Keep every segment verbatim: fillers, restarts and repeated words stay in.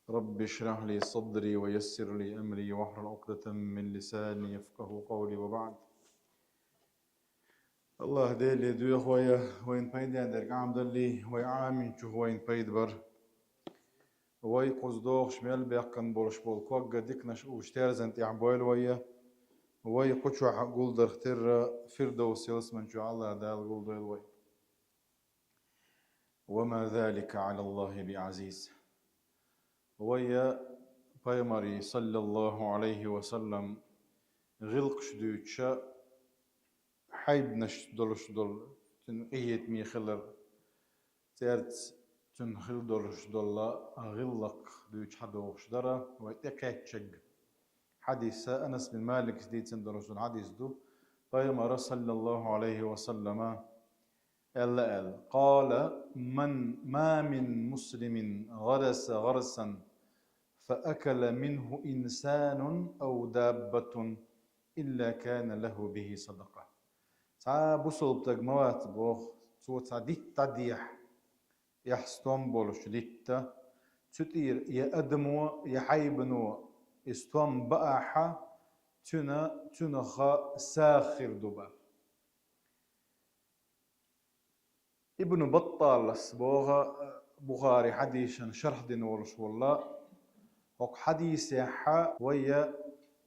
رب اشرح لي صدري ويسر لي أمري واحلل عقدة من لساني يفقهوا قولي وبعد. АллахӀ Деле доьху вай, вайна пайденна дерг Ӏамадалле, вай Ӏамийначух вайна пайда бар. Вай кхуза догӀуш мел баьккхина болуш болу ког а диканаш уьш терзан тӀехь бойла вай, вай кху чохь гулдарх терра Фирдовс ялсамани чохь АллахӀ Дала гулдойла вай. وما ذلك على الله بعزيز. Вай пайхамаран, саллаллаху Ӏалайхи ва саллам, гӀиллакхаш дуьйцуш, хьайбанаш долуш долу, цуьнан къинхетаме хилар, цаьрца цуьнан хила долуш долу гӀиллакх дуьйцуш хьадогӀуш дара вай тӀекхаьчча. Хьадис Анас бин Маликас дийцина долуш долу хьадис ду. Пайхамара, саллаллаху Ӏалайхи ва саллама, аьлла аьлла: قال: من، ما من مسلم غرس غرسا فأكل منه إنسان أو دابة إلا كان له به صدقة. Цхьа бусалба стаг ма вац боху, цо цхьа дитт дӀадехьа, эхь стом болуш дитт, цу тӀера я адамо, я хьайбано и стом баахь, цуьнан, цуьнах сагӀа хир ду боху. Ибн Батталас боху, Бухари хьадисана шархь дина волуш волу, хӀокху хьадисехь вай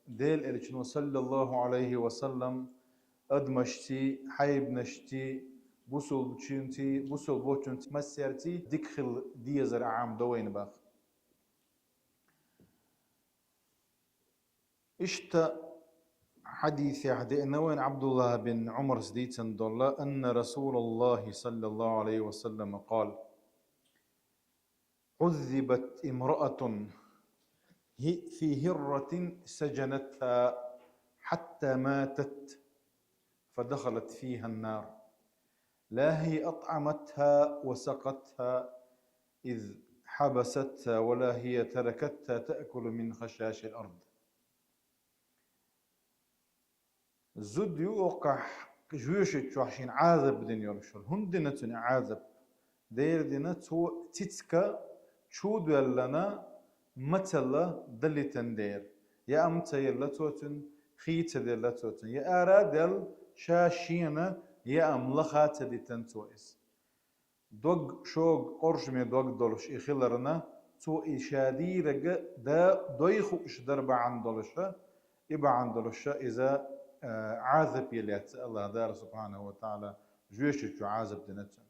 Делан Элчано, саллаллаху Ӏалайхи ва саллам, адамашций, хьайбанашций, бусалбачуьнций, бусалба волчуьнций, массаьрций дика хила дезар Ӏамадо вайна боху. Иштта хьадисехь деана вайна ӀабдуллахӀ бин Ӏумарс дийцина долу: أن رسول الله صلى الله عليه وسلم قال: عذبت امرأة في هرة سجنتها حتى ماتت فدخلت فيها النار، لا هي أطعمتها وسقتها إذ حبستها ولا هي تركتها تأكل من خشاش الأرض. Зуда ю оккхахь жоьшачохь шена Ӏазап дина йолуш йолу. ХӀунда дина цуьнан Ӏазап? Дера дина цо цицка чу доьллана мацалла далитан дера. Яам ца елла цо цуьнан, хи ца делла цо цуьнан. Я ара а делла, ша шена яам лаха ца дитан цо иза. Дог шога къоршаме дог долуш и хиларна, цо и ша дийриг да дой хууш дара бахьана долуша, и бахьана долуша иза, а, Ӏазап елла яц АллахӀ Дала субхьанаху ва таӀала, жоьшачу Ӏазап дина цуьнан.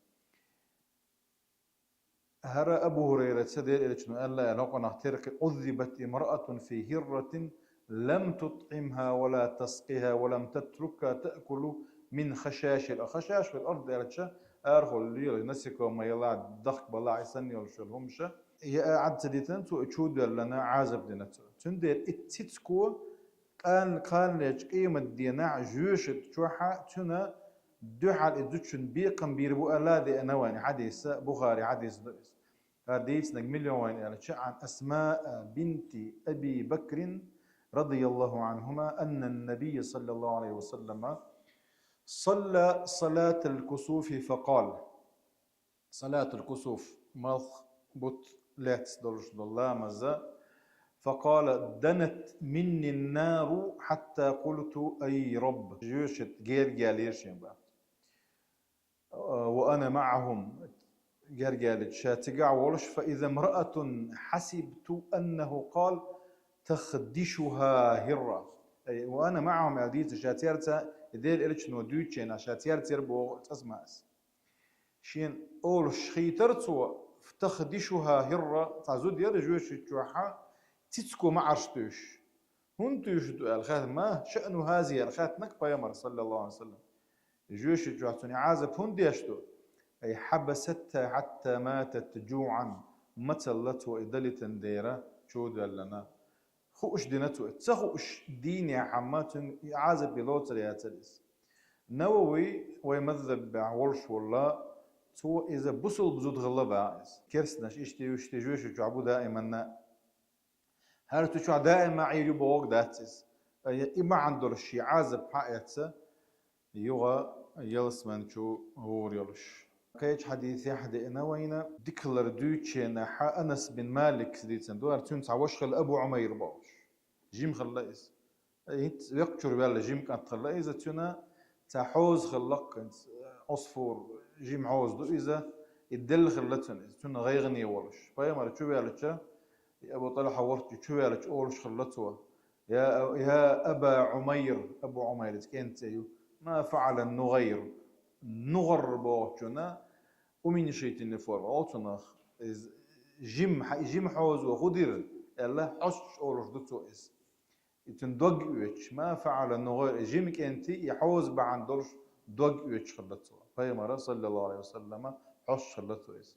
ХӀара Абу ХӀурайраца Делан Элчано аьлла аьлла хӀокхунах теркхи: عذبت امرأة في هرة لم تطعمها ولا تسقها ولم تتركها تأكل من خشاش الأرض. خشاش الأرض аьлча, арахула лела насекомые ялахь, дахка балахь, и санна йолуш йолу хӀумаша. Я Ӏад ца дитина цо, и чу доьллана Ӏазап дина цо. Цундела и цицко кхана, кханалерчу къематденахь жоьшат чохь цуьнан дуьхьал и зудчун бекхам бийр бу аьлла деана вайна хьадиса, Бухари хьадис ду иза. ХӀара дийцинарг мила ю вайна аьлча, عن أسماء بنت أبي بكر رضي الله عنهما أن النبي صلى الله عليه وسلم صلى صلاة الكسوف فقال: صلاة الكسوف, малх, бутт лаьцна долуш долу ламаз. فقال: دنت مني النار حتى قلت: أي رب. Жоьшат герга яьллера шен боху. وأنا معهم, герга яьлча ша цигахь волуш, فإذا امرأة حسبت أنه قال: تخدشها هرة. Ай, وأنا معهم аьлла дийцира ша цаьрца, и Делан Элчано дуьйцучу хенахь ша цаьрца яра боху цӀа ма ас. Шена олуш хийтара цо: تخدشها هرة, цхьа зуда яра жоьшачохь цицко маӀарш туьйсуш. ХӀунда туьйсуш ду аьлла хаьттина, ما شأن هذه аьлла хаьттинарг пайхамара, саллаллаху Ӏалайхи ва саллам. Жоьшачохь цунна Ӏазап хӀунда деш ду? أي حبستها حتى ماتت جوعا. Мацалла цо и далитан дера чу доьллана. Хууш дина цо, ца хууш дийнехьа ма цуьнга и Ӏазап бен лоцур яцара иза. Навави вай мазхабехь волуш волла, цо иза бусалба зуда хилла боху иза. Керстанаш иштта, иштта жоьшачохь бу даиманна. ХӀара цу чохь даима Ӏийр ю бохург дац иза. Ай, и маьӀна долуш шен Ӏазап хьаэца, юха ялсамани чу гӀур йолуш. Кхечу хьадисехь деана вайна, дикалар дуьйцучу хенахь Анас бин Малик дийцина ду, цуьнан цхьа ваша хилла Абу Ӏумайр бохуш. Жима хилла иза. ХӀинца векхачуьра ваьлла жима кӀант хилла иза, цуьнан цхьа хьоза хилла, хӀинца Ӏусфур, жима хьоза ду иза, и делла хилла цуьнан иза, цуьнан гӀайгӀане волуш. Пайхамар чу ваьлча, и Абу ТӀалхьа волчу чу ваьлча олуш хилла цо: «Я, я Аба Ӏумайр», Абу Ӏумайр иза кӀентан цӀе ю, «ма фаӀала нугӀайр». НугӀар бохучунна уменьшительный форма олу цунах. Иза жима, хьа-, жима хьозо хӀун дира аьлла, хьостуш олуш ду цо иза. И цуьнан дог оьцуш, «ма фаӀала нугӀайр», и жима кӀентан и хьоза бахьана долуш дог оьцуш хилла цо. Пайхамара, саллаллаху Ӏалайхи ва саллама, хьостуш хилла цо иза.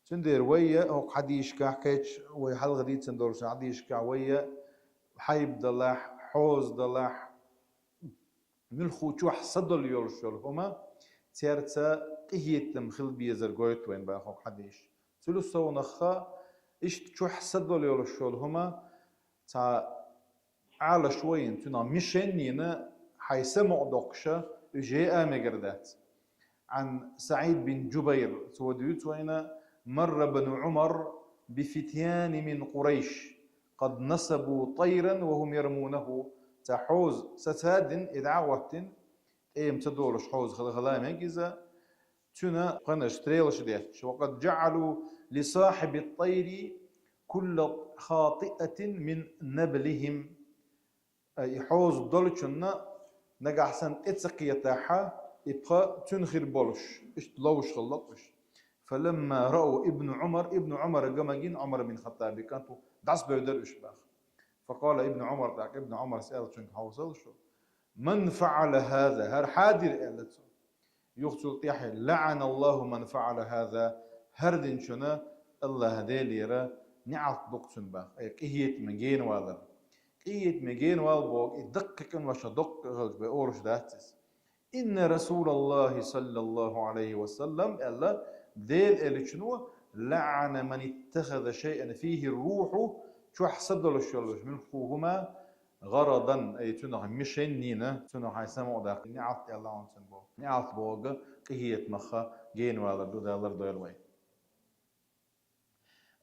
Цундела вай а хӀокху хьадисашкахь кхечу, вай хьалха дийцина долчу хьадисашкахь вай а хьайба далахь, хьоза далахь, муьлхха чохь са долу йолуш йолу хӀума, цаьрца къинхетам хила безар гойту вайна боху хьадисаш. Цуьнан совнаха иштта чохь са долу йолуш йолу хӀума цхьа Ӏалаш вайна, цуьнан мишен йина, хьайн самукъа доккхуша, уьш а мегар дац. Ӏан СаӀид бин Джубайр, цо дуьйцу вайна: «Марра бну Ӏумар бифитьяни мин Къурайш, къад насабу тайран ва хӀум ярмунаху». Цхьа хьоза сацадина, и дӀа а хӀоттина, тӀема ца долуш хьоза хила, хила мега иза, цуьнан пханаш стрелаш детташ. «Ва къад джаӀалу ли сахьиби тайри кулла хатиатин мин наблихим». И хьоза долчунна нагахь санна тӀе ца кхетахьа, и пха цуьнан хир болуш, иштта ловш хилла уьш. «Фаламма раъу ибну Ӏумар», ибну Ӏумара га магийна, Ӏумар бин Хаттаби кӀант ву, дӀасабевдира уьш боху. «Факъала ибну Ӏумар», тӀаккха ибну Ӏумарс аьлла цуьнга: «Хьовсал шу, ман фаӀала хӀаза, хӀара хьан дира?» аьлла цо. Юха цул тӀаьхьа: «ЛаӀана Аллаху ман фаӀала хӀаза», хӀара динчунна Аллаха Делера неӀалт ду-кх цуьнан боху, ай, къинхетаме генавалар. Къинхетаме генавала боху, и даккхий къиношна доккха а хилча бен олуш дац иза. «Инна Расулаллахи саллаллаху Ӏалайхи ва саллам», аьлла, Дела элчано: «ЛаӀана ман иттахаза шайъан фихи рухьу», чохь са долуш йолуш муьлхха хӀума, «гӀарадан», ай, цуьнах мишен йина, цуьнах хьайн самукъа даккха, неӀалт аьлла хьуна цуьнан боху. НеӀалт боху къинхетамах генавалар ду, Дала лардойла вай.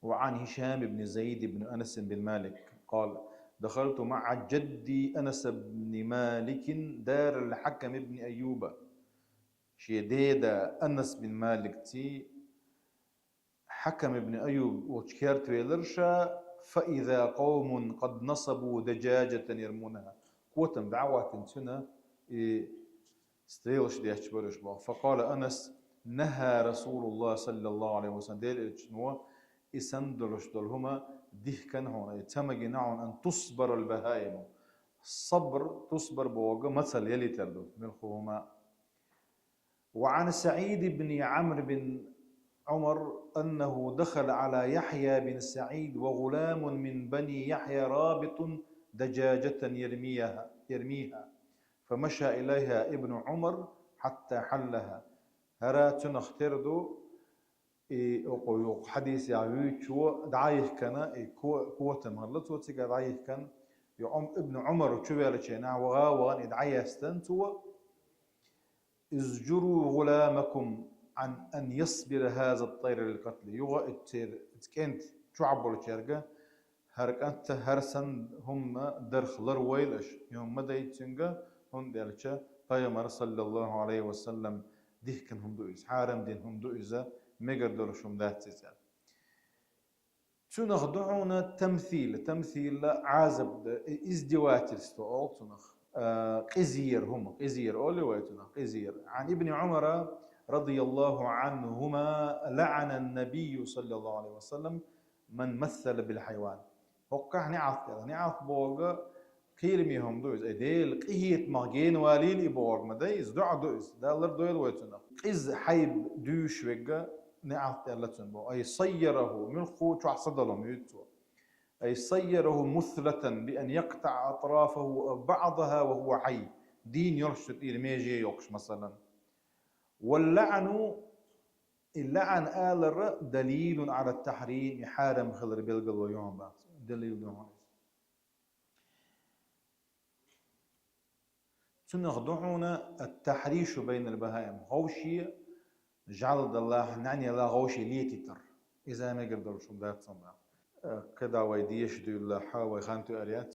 وعن هشام بن زيد بن أنس بن مالك قال: دخلت مع جدي أنس بن مالك دار الحكم بن أيوب. Шен деда Анас бин Маликций Хьакам ибн Айюб волчу керта велира ша, «فإذا قوم قد نصبوا دجاجة يرمونها». Котам дӀа а хӀоттина цуьнан и стрелаш детташ бара уьш боху. «فقال أنس: نهى رسول الله صلى الله عليه وسلم». Делан элчано и санна долуш долу хӀума дихкина хьуна, и ца магийна хьуна, «أن تصبر البهائم». Сабр, тусбар боху мацалла ялийтар ду, муьлхха хӀума. وعن سعيد بن عمرو بن عمر أنه دخل على يحيى بن سعيد وغلام من بني يحيى رابط دجاجة يرميها، يرميها، فمشى إليها ابن عمر حتى حلها. ХӀара цунах тера ду, и окху юкъа хьадисехь вуьйцучо дӀайихкина, и ко-, котам хилла цо цигахь дӀайихкина, и Ӏум-, ибн Ӏумар чу ваьллачу хенахь ваха а вахана и дӀаяьстина цо, «اضجروا غلامكم عن أن يصبر هذا الطير للقتل». Юха а церан кӀентан чохь болчаьрга: «ХӀара кӀант, хӀара санна хӀума дарх ларвойла аша, и хӀума ма дайта цуьнга, хӀунда аьлча Пайхамар, саллаллаху Ӏалайхи ва саллам, дихкина хӀума ду иза, хьарам дина хӀума ду иза, мегар долуш хӀума дац иза», аьлла. Цунах ду хьуна тамсил, тамсил Ӏазап дан, и издевательство олу цунах. А, къизъяр хӀума, къизъяр олу вай цунах, къизъяр. عن ابن عمر رضي الله عنهما: لعن النبي صلى الله عليه وسلم من مثل بالحيوان. ХӀокхахь неӀалт аьлла. НеӀалт бохург кхераме хӀума ду иза. Ай, Дела къинхетамах генавалийла и бохург ма дай иза, доӀа ду иза. Дала лардойла вай цунах. Къиза хьайба дуьйш верг неӀалт аьлла цунна боху. أي صيره, муьлхха чохь са долу хӀума юьйцу цо. أي صيره مثلة بأن يقطع أطرافه أو بعضها وهو حي. Дийна йолуш цу тӀера меже йоккхуш, масалан. واللعن, и лаӀан алар, دليل على التحريم, и хьарам хилар билгало ю хьуна боху. Далил ду хьуна. Цунах ду хьуна التحريش بين البهائم. Ховше жӀаьла далахь, наӀарга ялахь вовшийн летийтар. Иза мегар долуш хӀума дац цундела. Э, кхидӀа вай деша дуьйлалахь, вай хан тоьар яц,